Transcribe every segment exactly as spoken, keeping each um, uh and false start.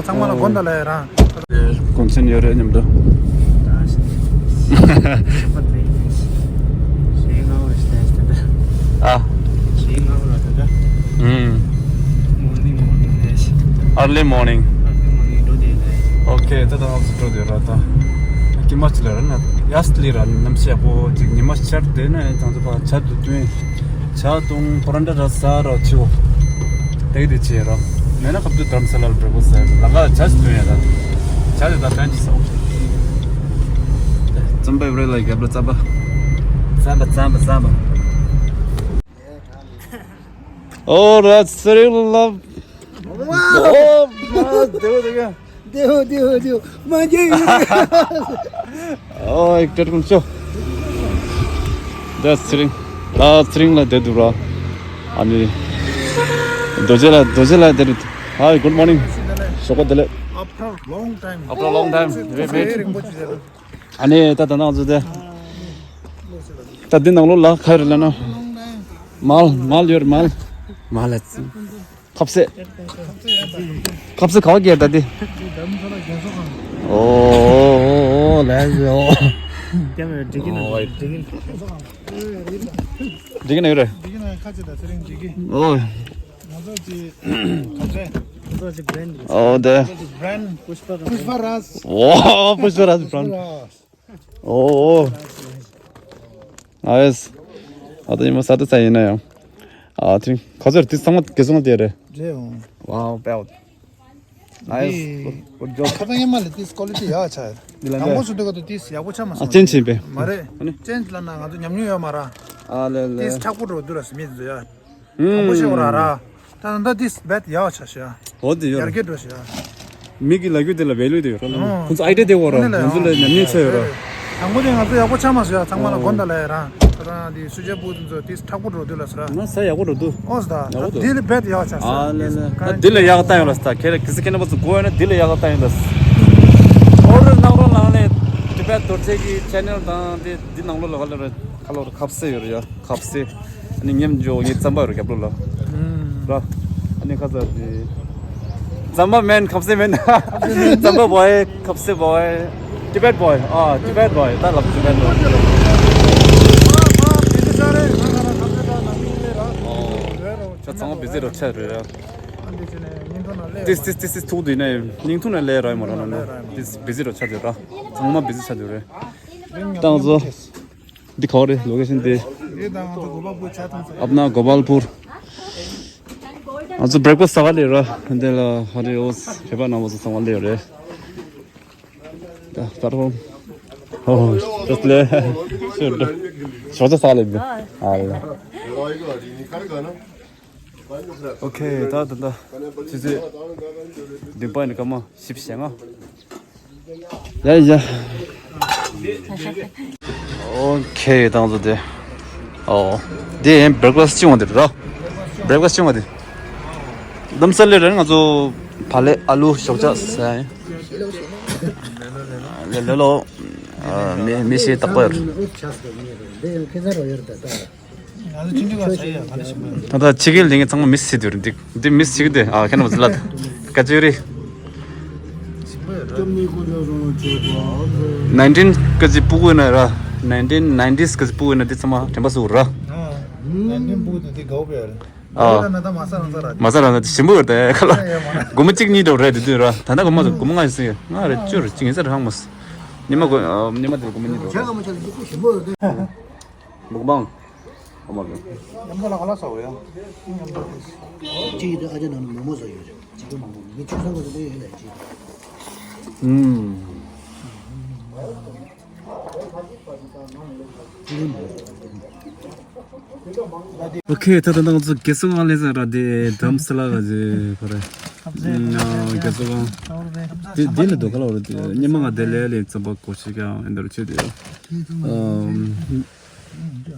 ཚང་མ་ལ་དགོངས་དག་ལ་ཡ་རང་། དགོངས་ཆེན་ཡོད་རེད་མཉམ་དུ། ཨ། Early morning. Okay, ད་ད་ང་ཚོ་འགྲོ་དེ་ར་ད། ཀྱི་མ་ཅི་ལ་ར་ན་ཡ་སི་ལི་ར་ནམ་ཤ་པོ་ཅིག་ཉི་མ་ཤར་དེ་ན་ད་ཚོ་ཕ་ཆ་དུ་དུན། ཇ་དུང་པོ་ར་འདྲ་ར་ཟ་ར་ཆིའོ། དེ་གི་དེ་བྱེད་ར། མེད་ན་ཁབ་ཏུ་དྷ་རམ་ས་ལར་བྲེག་ཕ་སི་ལ་ང་ཇ་ཞིག་དུང་ཡ་ད། ཇ་དེ་ད་ཕན་ཅི་ཟ་འོ། རྩམ་པ་ཡོད་རེད་ལ་རྒྱབ་ལ་རྩམ་པ། རྩམ་པ་རྩམ་པ་རྩམ་པ། ཨོ་ར་སི་རི་ལབ། ཨོ་ར་དེ་བོ་དེ་ག། དེའོ་དེའོ་དེའོ་མ་རྒྱལ་ཡོད། ཨོ་ཨེག་ཊར་ཀུན་ཤོ། ད་ཚེ་རིང་། ད་ཚེ་རིང་ལ་བསྡད་འདུག་ར། ཨ་ནི། རྡོ་རྗེ་ལ་རྡོ་རྗེ་ལ་བསྡད་འདུག Hi, good morning. ཞོགས་པ་བདེ་ལེགས། After long time. After a long time. Wait, wait. རིང་པོ་ཅིག་རེད། ཨ་ནི་ད་ད་ནང་ཚོ་དེ། ད་འདི་ནང་ལོགས་ལ་ག་རེ་ལབ་ན། མལ་མལ་ཡོད་རེད་མལ། མལ་ལ་ཚིག་ཁབ་སེ། ཁབ་སེ་ག་བ་གེར་ད་དེ། ཨོ་ཨོ་ཨོ་ལས་ཨོ། འགྲིག་གི་ན་འགྲིག་གི་ན་ཡོད་རེད། འགྲིག་གི་ན་ཁ་ཅིག་ད་ཚེ་རིང་འགྲིག་གི་ཨོ། ང་ཚོ་ཅི་ཁ་ཚེ་ང་ཚོ་ཅི་བྷེ་རེན་ཌི་ཨོ་དེ། བྷེ་རེན་ཌི་པུཤ་པ་རཱཇ། ཨོ་པུཤ་པ་རཱཇ་བྷེ་རེན་ཌི། ཨོ་ཨོ། ཨ་ཡེས། ཨ་ད་ཉི་མ་ས་ཏི་ས་ཡིན་ན་ཡང་། ཨ་ཐིང་ཁ་ཚར་དེ་ཚང་མ་གེ་སོང་དེ་རེད། རེད་འོང་། Wow, belt. Nice. འདི་good job. ཁ་ཚང་ཡན་མ་ལས་ཏིས་ཀོ་ལི་ཊི་ཡག་ཆགས། འདི་ལ་དང་པོ་ནས་སུ་འདོད་ག་དུ་ཏིས་ཡག་པོ་ཆགས་མ་ཨ་སོང་། ཅན་ཆེན་པས། མ་རེད། ཨ་ནི། ཅན་ལ་ན་ང་ཚོ་ཉམས་མྱོང་ཡོད་མ་ར། ཨ་ལེ་ལེ། ཏིས་མཁྲེགས་པོ་འགྲོ་དུས་ལ་སི་མི་འདུག་ཡ། དང་པོ་ཤེས་བ་ར་ར། ད་ད་ད་ཏིས་བེད་ཡག་ཆགས་ཤག་ཨོ་དེ་ཡོད་ཡར་རྒྱས་འགྲོ་ཤག་མི་གི་ལ་རྒྱུ་དེ་ལ་བེ་ལུ་དེ་ཡོད་ར། ཨོ། ཁོང་ཚོ་ཨའི་ཌི་ཡ་དེ་བོ་ར། ཁོང་ཚོ་ལ་ཉམས་མྱོང་ཆེ་ཡོད་ར། དང་པོ་དེ་ང་ཚོ་ཡག་པོ་ཆགས་མ་སོང་ཡ། ཚང་མ་ལ་དགོངས་དག་ལ་ཡ་རང་། ཁོ་རང་དེ་སུ་ཇ་བུ་དེ་ཚོ་ཏིས་མཁྲེགས་པོ་འགྲོ་དུས་ལ་སོ་ར། ང་ས་ཡག་པོ་འགྲོ་དུས། ཨོ་ས་ད། ཡག་པོ་འདུག་དེ་ལ་བེད་ཡག་ཆགས་སོང་། ཨ་ལེ་ལེ། ང་དེ་ལ་ཡག་བཏང་ཡོད་ལ་ས་ད། ཁྱེད་ར་གི་སི་ཁེ་ན་བ་ཚོ་དགོས་ཡོད་ན་དེ་ལ་ཡག་བཏང་ཡོད་ལ་ས། ཨོ་རེད། ནང་རོ་ནང་ནས་ཏི་བེད་རྡོ་རྗེ་གི་ཆེ་ནལ་དང་དེ་འདི་ནང་ལོགས་ལ་ག་ལ་རེད། ཁ་ལོ་རེད། ཁབ་སེ་ཡོད་རེད་ཡ། ཁབ་སེ། ཨ་ནི་ཉམས་འཇོག་ངའི་རྩམ་པ་རུ་རྒྱབ་ལོ་ལ། ར། ཨ་ནི་ཁ་ཚ་དེ། རྩམ་པ་མེན་ཁབ་སེ་མེན། རྩམ་པ་བོའི་ཁབ་སེ་བོའི། Tibet boy. ཨ་Tibet boy. ད་ལབ་Tibet boy. ཨོ། ཁྱོད་ཚང་མ་བི་ཟི་རོ་ཆ་རེད་ར། ཏིས་ཏིས་ཏིས་ཏིས་ཐུག་དུས་ནས་སྙིང་ཐུང་ནས་ལས་ར་མོ་ར་ན་ན། ཏིས་བི་ཟི་རོ་ཆ་དུས་ར། ཚང་མ་བི་ཟི་ཆ་དུས་རེད། ཏང་ཚོ། འདི་ག་བ་རེད། ལོ་ཀེ་ཤན་འདི། འདི་དང་ང་ཚོ་གོ་པལ་པུར་ཆ་ཐང་ས། ཨབ་ན་གོ་པལ་པུར། ང་ཚོ་བྲེག་ཕ་སི་ཟ་ག་ལེ་ར། འདི་ལ་ཧ་རི་ཨོ་བེ་པ་ནང་བ་ཚོ་ཚང་མ་ལེ་རེད། ད་ད་རོ། ཨོ་ད་ལེ། ཤོ་ད། ཤོ་ད་ཟ་ལེ་འདི། ཨ་ལ། ཨོ་ཁེ། ད་ད་ད། ཅི་ཅི། འདི་པ་ནི་ཀ་མ་ཞིབ་བཤད་ང་། ཡ་ཡ། ཨོ་ཁེ། ཏང་ཚོ་དེ། ཨོ། དེ་ཡིན་བྲེག་ཕ་སི་ཅི་བ་དེ་ར། བྲེག་ཕ་སི་ཅི་བ་དེ། དམ་ས་ལེ་རེད། ང་ཚོ་ཕ་ལེ་ཨ་ལུ་ཤོག་ཅག་ཟ་ཡིན། ལེ་ལེ་ལོ། ཨ་མི་མི་ཤེས་རྟག་པར། ང་ཚོ་ཅི་འདྲ་བ་ཟ་ཡ་ག་ལ་ཞིམ་པོ་ཡོད། ད་ལྟ་ཕྱི་རྒྱལ་ལ་ཡིན་ཚང་མ་མི་སི་དུ་རེད། འདི་འདི་མི་སི་གི་དེ་ཨ་ཁེ་ན་བ་ཟི་ལ་དེ་ཀ་ཅི་རི། ནའིན་ཊིན་ཀ་ཅི་སྤུ་གུ་ཡིན་ན་ར། ནའིན་ཊིན་ནའིན་ཊིས་ཀ་ཅི་སྤུ་གུ་ཡིན་ན་འདི་ཚང་མ་དྲན་པ་སུ་ར། ནའིན་ཊིན་སྤུ་གུ་དེ་འདི་གའུ་པེ་ར། ཨ། ད་ན་ད་མ་ས་རང་ས་ར། མ་ས་རང་ས་ཞིམ་པོ་ཡོད་དེ་ཁ་ལ། ཡ་ཡ་མ་ན། སྒོར་མོ་གཅིག་གཉིས་འགྲོ་རེད་དེ་དུས་ར། ད་ན་སྒོར་མོ་སྒོར་མོ་ལྔ་ཡོད་སྲིད་ང་རེ་བཅུ་རེ་གཅིག་ཡིན་ས་རེ་ཧང་མོ་སི། ཉི་མ་སྒོར་ཉི་མ་དེ་སྒོར་མོ་གཉིས་འགྲོ་ར། མུག་མང་། ཨ་མ་རེད། ཡང་ཁ་ལ་ཁ་ལ་ས་འོ་ཡ། ཅི་ཡི་དེ་ཨ་ཅག་ནང་ནས་མོག་མོག་ཟ་ཡོད་རེད། ཅི་གི་མོག་མོག་མི་ཆུ་ཚང་གི་ལོ་ཡོད་ལ་ཅི། ཨུམ། ཨོ་ཁེ། ད་ད་ང་ཚོ་རྒྱལ་སྲུང་ཨང་ལེ་ཟ་ར་དེ་དམ་སི་ལ་ག་ཟེ་གོ་རེ། ཨ་རྒྱལ་སྲུང་ཨང་། དེ་དེ་ལ་དོ་ག་ལ་བ་རེད་དེ་ཉི་མ་ང་དེ་ལས་ལས་ཙམ་པ་གོ་ཤི་ཀ་ཨེ་འདར་ཆེ་དེ། ཨ།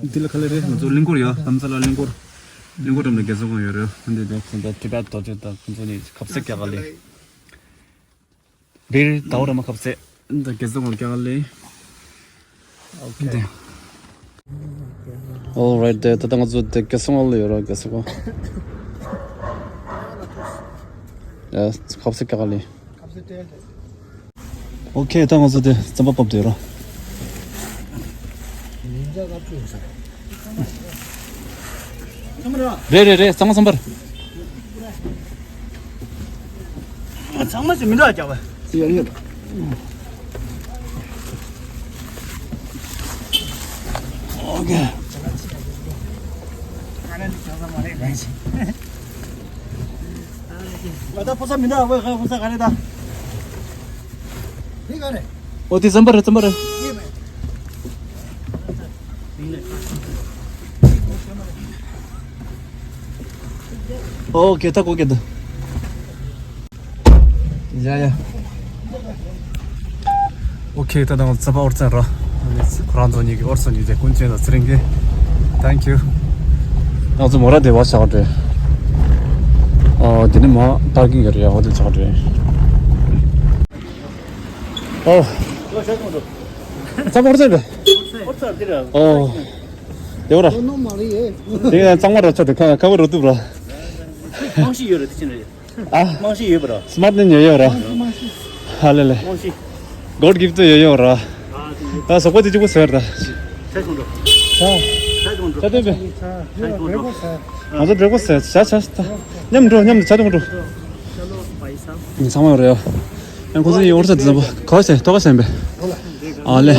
འདི་ལ་ག་ལེ་རེད། ང་ཚོ་གླིང་སྐོར་ཡ། དྷ་རམ་ས་ལ་གླིང་སྐོར། གླིང་སྐོར་འགྲམ་ལ་རྒྱལ་སྲུང་ཁང་ཡོད་རེད། འདི་ལ་ཁོང་ཚོ་ཊི་བེཊ་རྡོ་རྗེ་དང་ཁོང་ཚོ་གཉིས་ཁ་ཟས་རྒྱག་ག་ལེ། བིར་ཟླ་བ་ར་མ་ཁ་ཟས། འདི་རྒྱལ་སྲུང་ཁང་རྒྱག་ག་ལེ། ཨོ་ཁེ། འདི། Alright དེ་ད་ལྟ་ང་ཚོ་དེ་རྒྱལ་སྲུང་ཁང་ལ་ཡོད་རེད། རྒྱལ་སྲུང་ཁང་། ཡ་ཁ་ཟས་རྒྱག་ག་ལེ། ཨོ་ཁེ། ད་ང་ཚོ་དེ་རྩམ་པ་ཕབ་བསྡད་རོ། རེད་རེད་རེད། རྩམ་པ་རྩམ་པར། ཚང་མ་ཞིག་མི་འདྲ་བ་རྒྱག་པ། ཨོ་ཁེ། ང་ད་ཕོ་ས་མི་འདྲ་བ། ཕོ་ས་ག་རེ་ད། འདི་ག་རེ། ཨོ་དེ་རྩམ་པ་རེད། རྩམ་པ་རེད། ཨོ་ཁེ། ད་གོ་ཁེ་ད། ཡ་ཡ། ཨོ་ཁེ། ད་ང་ཚོ་རྩམ་པ་ཨོར་ཙན་ར། ཁོ་རང་ཚོ་གཉིས་ཀྱི་ཨོར་ཚོ་གཉིས་དེ་ཀུན་མཁྱེན་དང་ཚེ་རིང་གི། Thank you། ང་ཚོ་མོ་ར་དེ་བ་ཆགས་འདྲེ། ཨོ་དེ་ནི་མ་པར་ཀིང་གི་རེད། ཧོ་ཏེལ་ཆགས་འདྲེ། ཨོ། རྩམ་པ་ཨོར་ཙན་རེད། ཨོ། དེ་བ་ར། དེ་ཡང་གཙང་མ་ར་ཆགས་འདྲེ། ཁ་ཁ་བ་ར་བཏུབ་ར། རྨང་གཞི་ཡོད་རེད། དེ་ཕྱིན་རེད། ཨ། རྨང་གཞི་ཡོད་པ་ར། སྨར་ནི་ཉོ་ཡོད་ར། ཧ་ལེ་ལེ། རྨང་གཞི། God gift ཡོད་ཡོད་ར། ད་སོག་པོ་དེ་གཅིག་པོ་ཟེར་ད། ཆ་ཆུང་འགྲོ། ཆ། ཆ་ཆུང་འགྲོ། ཆ་དེ་བས། ཆ་ཆུང་འགྲོ། ང་ཚོ་བྲེག་ཕ་སི་ཟེར། ཆ་ཆ་ཆ། མཉམ་འགྲོ། མཉམ་དུ་ཆ་ཆུང་འགྲོ། ཚང་མ་རེད་ཡ། ཡང་ཁོ་ཚོ་ཡི་ཨོར་ཚ་དེ་ཚོ་ག་བ་ཟེར། ཐོག་ཁ་ཟེར་བས། ཨ་ལེ།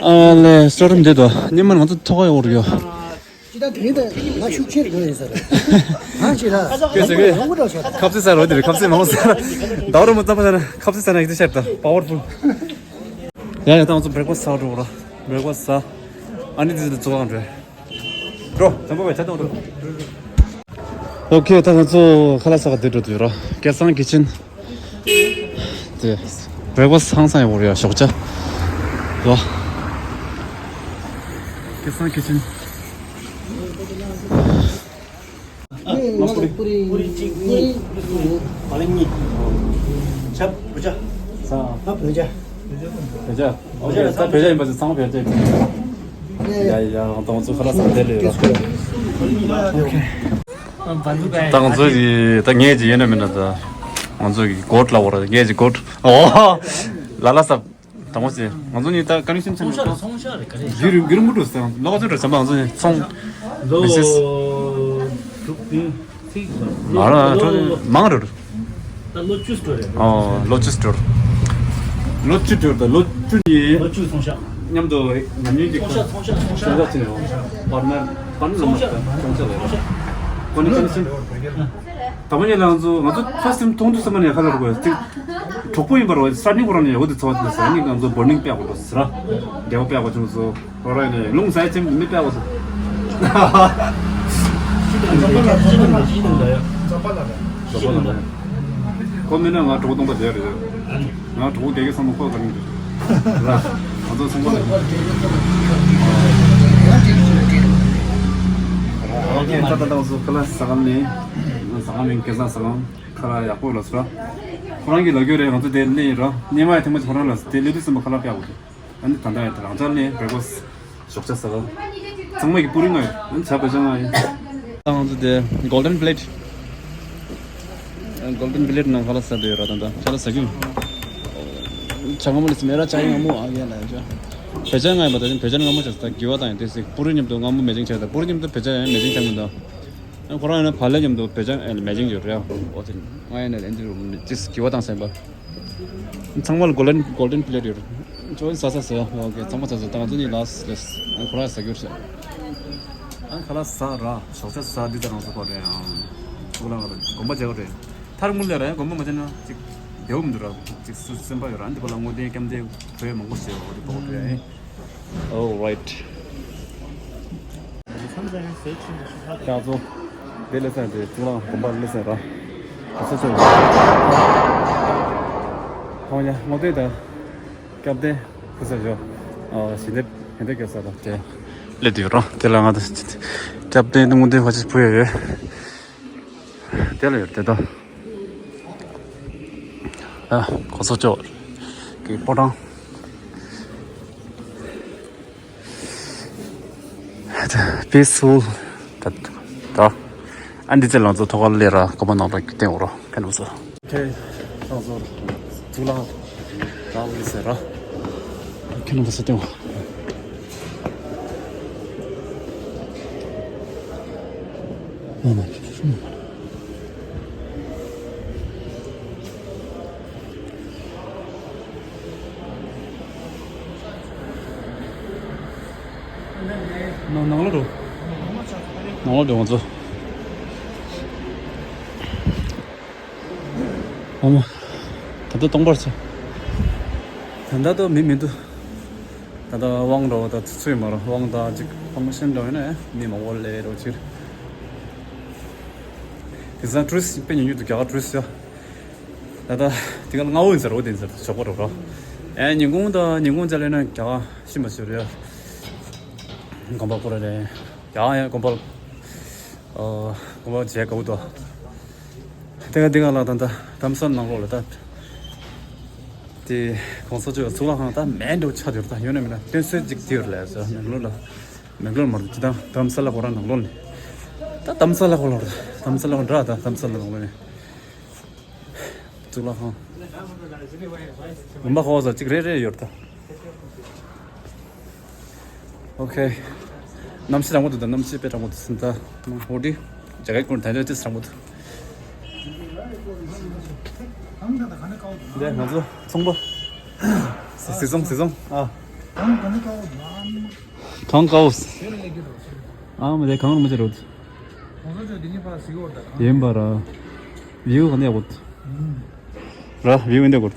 ཨ་ལེ། སི་ཊོར་རུམ་འདི་དོ། ཉི་མ་ང་ཚོ་ཐོག་ཁ་ཡོད་རེད་ཡ། ཅི་ད་དེ་ད་ང་ཤུགས་ཆེར་དགོས་ཡིན་ས་རེད། ང་ཅི་ད་ཡོང་གི་འགྲོ་ཤག་ཁབ་སི་ཟ་རོ་དེ་རེད། ཁབ་སི་མང་ཟ་ར། ཟླ་བ་རུ་མ་ཙམ་པ་ཟ་ན་ཁབ་སི་ཟ་ན་ཡིག་ཏུ་ཤར་ད། པ་ཝར་ཕུལ། ཡ་ཡ། ད་ང་ཚོ་བྲེག་ཕ་སི་ཟ་འགྲོ་ར། བྲེག་ཕ་སི་ཟ། ཨ་ནི་དེ་ཚོ་ཚོ་གང་འགྲོ། འགྲོ། དང་པོ་བས་ཆ་ཚང་འགྲོ། ཨོ་ཁེ། ད་ང་ཚོ་ཁ་ལག་ཟ་ག་དེ་འགྲོ་དུས་ར། སྐལ་བཟང་ཁི་ཆན། དེ་བྲེག་ཕ་སི་ཧང་སང་ཡོད་རེད་ཡ། ཞོགས་ཇ། ལོ། སྐལ་བཟང་ཁི་ཆན། ཨ། མ་པུ་རི། པུ་རི་གཅིག་གཉིས། ཨ་ལེ་གཉིས། ཆབ་བོད་ཇ། ས། ཨ་བོད་ཇ། བོད་ཇ། ཨོ་ཁེ། ད་བོད་ཇ་ཡིན་པ་ཚོ་ཚང་མ་བོད་ཇ་ཡིན། ཡ་ཡ། ང་ཚོ་ཁ་ལག་ཟ་དེ་ལས་ར། ཨོ་ཁེ། ད་ང་ཚོ་གི་ད་ངས་ཀྱི་ཡིན་ན་མིན་ན་ད། ང་ཚོ་གི་གོ་ཊ་ལ་བོར། ངས་ཀྱི་གོ་ཊ། ཨོ། ལ་ལ་ས། དང་པོ་ཟེར། ང་ཚོ་ནི་ད་ཀ་ནི་སེམས་ཚང་མ་ཚོང་ཤག་རེད། ཀ་རེ་རྒྱུ་རུ་རྒྱུ་རུ་མུ་འགྲོ་ཟེར། ལོ་ག་ཚོད་འགྲོ་ཟེར་བ། ང་ཚོ་ནི་ཚོང་ལོ་མི་སེས་དྲུག་བདུན་ཚིག་མ་ར་ལོ་ལོ་མང་རུ། ད་ལོ་བཅུ་འགྲོ་རེད། ཨོ་ལོ་བཅུ་འགྲོ། ལོ་བཅུ་འགྲོ། ད་ལོ་བཅུ་ནི་ལོ་བཅུ་ཚོང་ཤག་མཉམ་དུ་ཉམས་ཉེས་ཀྱི་ཚོང་ཤག་ཚོང་ཤག་ཚོང་ཤག་ཚོང་ཤག་ཅི་ནས་ཡོང་པར་ནར་པར་ནར་ལ་མ་ཚོང་ཤག་ཚོང་ཤག་ལ་ཡོང་ཀ་ནི་ཀ་ནི་སེམས། དང་པོ་ཉིད་ལ་ང་ཚོ་ང་ཚོ་ཕ་སེམས་མཐོང་དུས་ཙམ་པ་ནས་ཁ་ལ་རུ་གོ་ཅིག་གྲོགས་པོ་ཡིན་པར་བ་ས་ནི་ཁོ་རང་ནས་འོ་དེ་ཚོ་བ་དེ་ས་ནི་ང་ཚོ་བོར་ནིང་པེ་གོ་ཏོ་ཟེར་ར། འབྲེལ་བ་པེ་གོ་ཅུང་སོ་ཁོ་རང་ནས་ལུང་ས་ཡ་ཆེན་མི་པེ་གོ་སོ། ཁོ་མིན་ན་ང་གྲོགས་སྟོང་པ་བསྡད་རེད། ང་གྲོགས་བསྡད་ཀྱི་བསམ་བློ་ཁོ་ག་རེ་འདུག་ང་གྲོགས་བསྡད་ཀྱི་བསམ་བློ་ཁོ་ག་རེ་འདུག་ང་ཚོ་ཚོང་པ་ལ། ཨོ་ཁེ། ད་ད་ད་ང་ཚོ་ཁ་ལག་ཟ་ཁང་ནས། ཟ་ཁང་མིང་སྐལ་བཟང་ཟ་ཁང་། ཁ་ལག་ཡག་པོ་ལ་ཟེར། ཁོ་རང་གི་ལ་རྒྱུ་རེད། ང་ཚོ་དེ་སླེབས་ཡིན་ར། སྙེ་མ་ཡ་ཐེངས་མ་ཅིག་ཁོ་རང་ལ་དེ་སླེབས་དུས་ཙམ་པ་ཁ་ལག་པེ་ཡག་པོ་འདུག་ཨ་ནི་ད་ལྟ་ཡ་དེ་རང་ཅག་ནས་བྲེག་ཕ་སི་ཞོགས་ཇ་ཟ་ག་ཚང་མ་གི་པུ་རི་ང་ཡོད། ཨ་ནི་ཇ་བེ་ཇ་ང་ཡོད། ད་ང་ཚོ་དེ་གོལ་ཌེན་པི་ལེ་ཊི། གོལ་ཌེན་པི་ལེ་ཊི་ནང་ཁ་ལག་ཟ་འདོད་ཡོད་ར། ད་ད་ཁ་ལག་ཟ་གི་ཡོད། ཇ་སྔ་མོ་ལས་སི་མེ་ར་ཇ་ཡིན་སྔ་མོ་ཨ་ཡ་ལ་ཇ། བེ་ཇ་ང་ཡོད་པ། ད་བེ་ཇ་སྔ་མོ་ཇ་ཟ། ད་གི་བ་དང་ཡང་དེ་སི་པུ་རི་མཉམ་དུ་སྔ་མོ་མེ་ཇིང་ཆགས། ད་པུ་རི་མཉམ་དུ་བེ་ཇ་ཡང་མེ་ཇིང་ཆགས་མི་འདུག་ཁོ་རང་ཡིན་ན་བག་ལེབ་མཉམ་དུ་བེ་ཇ་ཨེ་མེ་ཇིང་ཡོད་རེད། ཨོ་དེ་ང་ཡིན་ན་ཨེ་འདི་རུ་ཅིས་གི་བ་དང་སེམས་པ། ཚང་མ་ལ་གོལ་ཌེན་གོལ་ཌེན་པི་ལེ་ཊི་ཡོད་རེད། ཅོ་ཡིན་ཟ་ཟ་ཟ། ཨོ་ཁེ། ཚང་མ་ཟ་ཟ། ད་ང་ཚོ་གཉིས་ལ་སི་ལེ་སི། ཨ་ཁོ་རང་ཟ་གི་ཡོད་རེད། ཨ་ཁ་ལག་ཟ་ར། ཞོགས་ཇ་ཟ། འདི་ད་རང་ཟ་གོ་རེད། ཨང་། ཚུགས་ལ་ང་ལ་དགོངས་པ་བྱེད་གོ་རེད། ཐར་དངུལ་ལས་ར་ཡང་དགོངས་པ་མ་བྱས་ན་ཅིག་བདེ་བོ་མི་འདུག་ར། ཅིག་སུ་སེམས་པ་ཡོད་ར། འདི་པ་ལ་དངོས་བདེན་སྐྱབས་བདེ་བོད་མང་པོ་ཞེས་འོ་དེ་དོགས་རེད། All right. ཁྱེད་ཚོ་དེ་ལས་སེང་དེ་གཙུག་ལག་དགོན་པ་ལས་སེང་ར། ག་ཚོད་ཚོད་རེད། ཁོང་ཡ་ངོ་དེ་དང་སྐྱབས་དེ་ཕུ་ས་ཞོ། ཞི་བདེ་ཧན་དེ་སྐྱབས་ས་དང་དེ་སླེབས་དུས་ར། དེ་ལ་ང་དང་སྐྱབས་དེ་ངོ་དེ་ཁ་ཅིག་ཕུ་ཡ་ཡོད། དེ་ལ་ཡོད་དེ་ད། ཨ། གོ་ས་ཅོག་གི་ཕོ་བྲང་། Peaceful. ད་ད། ཨ་འདི་ཚེ་ལང་ཚོ་ཐོག་ཁ་ལས་ར་གོ་མ་ནང་ར་བསྟན་འོ་ར་ཁ་ནོ་སོ། ཁེ་ལང་ཚོ། གཙུག་ལག་ཁང་ཟེར་ར། ཁྱེད་རང་ཚོ་སྟོན་པ། ནང་ནང་ལོགས་འགྲོ། ནང་ལོགས་འགྲོ་ང་ཚོ། ཨ་མ། ད་ལྟ་སྟོང་པར་ཆགས། ད་ལྟ་ད་མི་མི་འདུག་ད་ལྟ་དབང་འགྲོ་བ་ད་ཚུ་ཚུད་མ་རོ། དབང་ད་ཅིག་ཕང་ཤན་འགྲོ་ཡིན་ན་མི་མང་པོ་ལས་རོ་ཕྱིར། དེང་སང་ཊུ་རི་སི་དཔེ་ཉུང་ཉུང་འདུག་རྒྱ་གར་ཊུ་རི་སི་ཡ། ད་ལྟ་དེ་ག་ལྔ་བོ་ཡིན་ཟེར་རོ། དེ་ཡིན་ཟེར་ཞོགས་པ་རོ་རོ། ཨེ་ཉིན་གུང་ད་ཉིན་གུང་ཅ་ལས་ན་རྒྱ་གར་ཤི་མ་ཤི་རེད་ཡ། དགོན་པ་ཁོ་ར་རེད། ཡང་ཡང་དགོན་པ། ཨ། དགོན་པ་མཇལ་དགའ་བོ་འདུག་དེ་ག་དེ་ག་ལ་ད་ལྟ་རྡ་རམ་ས་ལ་ནང་ལོགས་ལ་ད། དེ་གོང་ས་མཆོག་གཙུག་ལག་ཁང་ད་མེད་འགྲོ་ཆགས་ཡོད་རེད། ད་ཡོད་ན་མེད་ན་སྟོན་སྲོལ་ཅིག་དེ་ཡོད་རེད་ལ་ཟེར། མེག་ལོར་ལ། མེག་ལོར་མ་རེད། ཅི་ད་རྡ་རམ་ས་ལ་ཁོ་ར་ནང་ལོགས་ནས། ད་རྡ་རམ་ས་ལ་ཁོ་ལ་རེད། རྡ་རམ་ས་ལ་ཁོ་འདྲ་ད་རྡ་རམ་ས་ལ་ནང་ལོགས་ནས། གཙུག་ལག་ཁང་། ལུང་པ་ཁོ་ཚོ་གཅིག་རེ་རེ་ཡོད་ད། ཨོ་ཁེ། གནམ་གཤིས་དྲང་པོ་འདུག་ད། གནམ་གཤིས་དཔེ་དྲང་པོ་འདུག་ཟིན་ད། ཨོ་དི། རྒྱ་སྐད་ཀུན་ད་ལྟ་ཏིས་དྲང་པོ་འདུག་འདི་ང་ཚོ་ཚོང་པ། སི་སི་ཚོང་སི་ཚོང་ཨ། གང་དཀའ་བོ། ཨ་མ་དེ་གང་རུ་མི་ཚེ་རོད། ཡིན་པ་ར། བིའུ་ག་ནས་གོ། ར་བིའུ་འདི་གོ།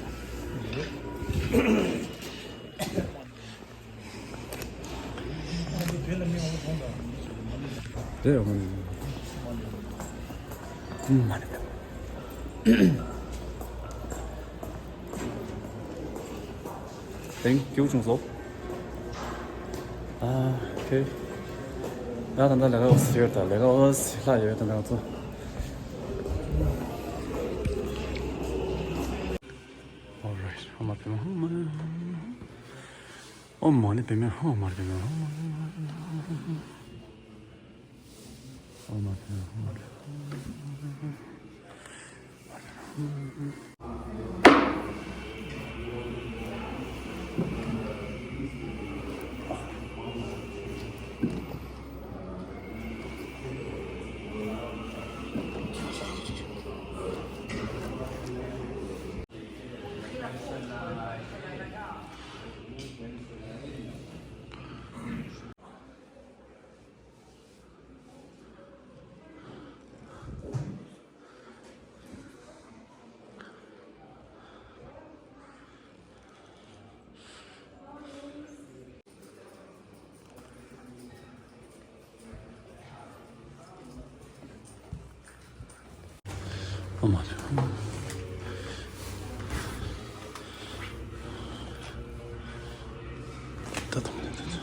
རེད་ཡོང་མ་ནི། ཨུམ་མ་ནི། དེང་སྐྱིད་པོ་བྱུང་སོང་། ཨ་ཁེ། ད་ད་ལྟ་ལས་ཀ་འོ་སི་ཡོད་ད། ལས་ཀ་འོ་སི་ལྷག་ཡོད་ད་ང་ཚོ། Alright. ཨོ་མ་པདྨེ་ཧཱུྃ། ཨོ་མ་ཎི་པདྨེ་ཧཱུྃ། ཨོ་མ་ཎི་པདྨེ་ཧཱུྃ། ཨོ་མ་པདྨེ་ཧཱུྃ། ཨ་མ་རེད། ད་དུང་ད་དུང་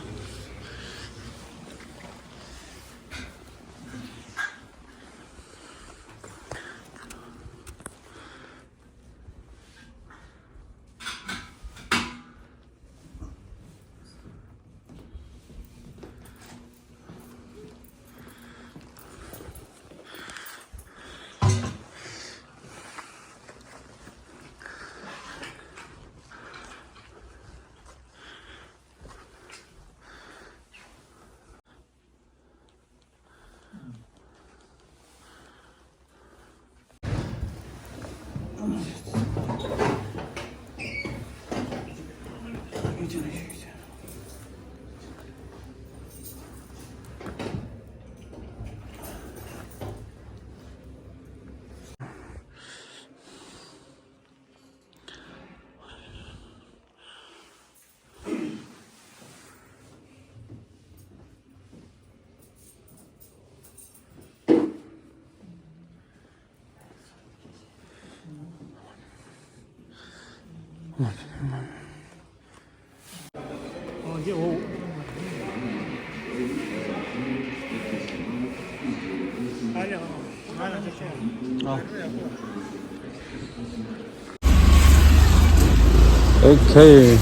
ཨོ་ཁེ།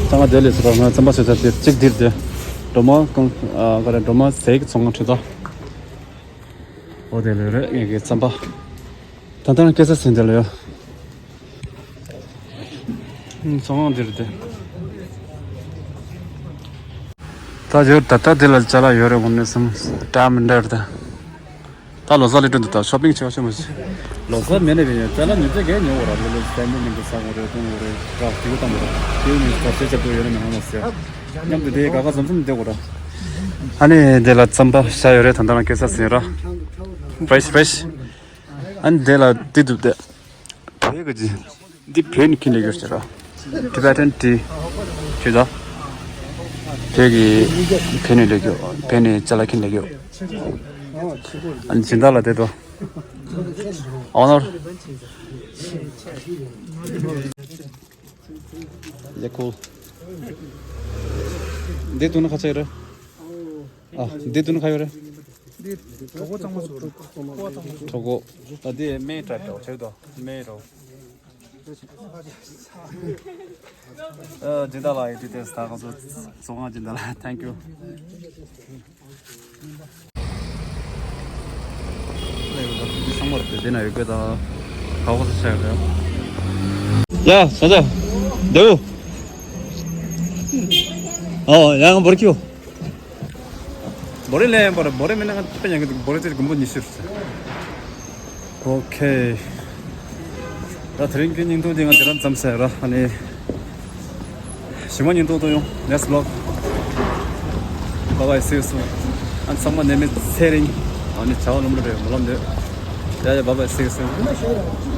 ཚང་མ་བདེ་ལེགས་ཟེར་བ། ང་རྩམ་པ་ཟོས་ཚར་ཏེ་གཅིག་འདིར་བསྡད། སྒྲོལ་མ་གང་ཨ་ག་རེ། སྒྲོལ་མ་ཟས་ཀྱི་ཚོང་ཁང་ཁྲིད་ད། ཨོ་དེ་ལས་རེད། ངས་ཀྱི་རྩམ་པ། ད་ལྟ་ང་སྐད་ཆ་ཟིན་དེ་ལ་ཡོད། ཚོང་ཁང་འདིར་དེ། ད་ཡོད་ད། ད་འདི་ལ་ཅ་ལག་ཡོད་རེད། དངོས་གནས་སམ་འདྲ་མི་འདྲ་རེད་ད། ད་ལོ་གསར་སླེབས་འགྲོ་འདུག་ད་ཤོ་པིང་བྱེད་ཆོག་མ་ཤེས། ལོ་གསར་མེད་ནས་བས་ཡོད་ཅ་ལག་ཉོ་ཚད་གས་ཉོ་དགོས་ར། ལོ་ལོ་སེམས་པ་མི་འདུག་ཟ་དགོས་རེད། འཐུང་དགོས་རེད། ར་དེ་གུ་བཏང་དགོས་ར། དེ་ནི་ཟ་ཆས་ཆབ་ཏུ་ཡོད་རེད་མི་ཧང་ལ་ཟེར། མཉམ་དུ་དེ་ག་ག་འཛོམས་འཛོམས་བསྡད་དགོས་ར། ཨ་ནི་དེ་ལ་རྩམ་པ་བཞག་ཡོད་རེད། ད་ལྟ་རང་སྐྱེལ་ས་ཟིན་ར། ཕེ་རེ་ཤི་ཕེ་རེ་ཤི། ཨ་ནི་དེ་ལ་དེ་འདུག་སྟེ། བོད་ཀྱི་འདི་བོད་ནས་ཁྱེར་ནས་ཡོད་ཟེར་ར། Tibetan tea ཁྱེར་ད། བོད་ཀྱི་བོད་ནས་སླེབས་ཡོད། བོད་ནས་ཅ་ལག་ཁྱེར་ནས་ཡོད། ཨ་ནི་སྦྱིན་བདག་ལ་དེ་དོ། ཨོ་ནར། Yeah, cool. འདི་དུ་ན་ཁ་ཆེ་རེད། ཨ་འདི་དུ་ན་ཁ་ཡོད་རེད། འདི་གྲོད་ཁོག་གཙང་མ་བཟོ་རེད། ཁོག་གཙང་མ་བཟོ། གྲོད་ཁོག་ད་འདི་སྨན་འདྲ་འདྲ་བྱེད་དོ། སྨན་རོ། ཨ་སྦྱིན་བདག་ལགས་ཡིན་དུས་དེ་ད་ང་ཚོ་ཚོང་ཁང་སྦྱིན་བདག་ལགས། Thank you. འདི་ཚང་མ་རེད། དེ་ན་ཡོད་དགོས་ད། ག་བ་ས་ཆ་རེད། ཡ་ས་ཆ་དེའུ། ཨོ་ཡང་འབོར་ཁྱུ། བོ་རི་ལེན་པར་བོ་རི་མིན་ན་ང་དཔེ་ཉག་གི་འདུག་བོ་རི་ཙིར་གུམ་པོ་ཉི་ཤུ་རེད། ཨོ་ཁེ། ད་དེ་རིང་གི་སྙིང་སྟོབས་འདི་ང་དེ་རང་ཙམ་ཟེར་ར། ཨ་ནི་ཞི་མ་སྙིང་སྟོབས་དུ་ཡོང་། Next vlog. Bye bye, see you soon. ཨ་ཚང་མ་ནད་མེད་ཚེ་རིང་། ཨ་ནི་བྱ་བ་ལམ་ལ་རེད་མ་ལམ་འདོད། ཡ་ཡ། Bye bye, see you soon.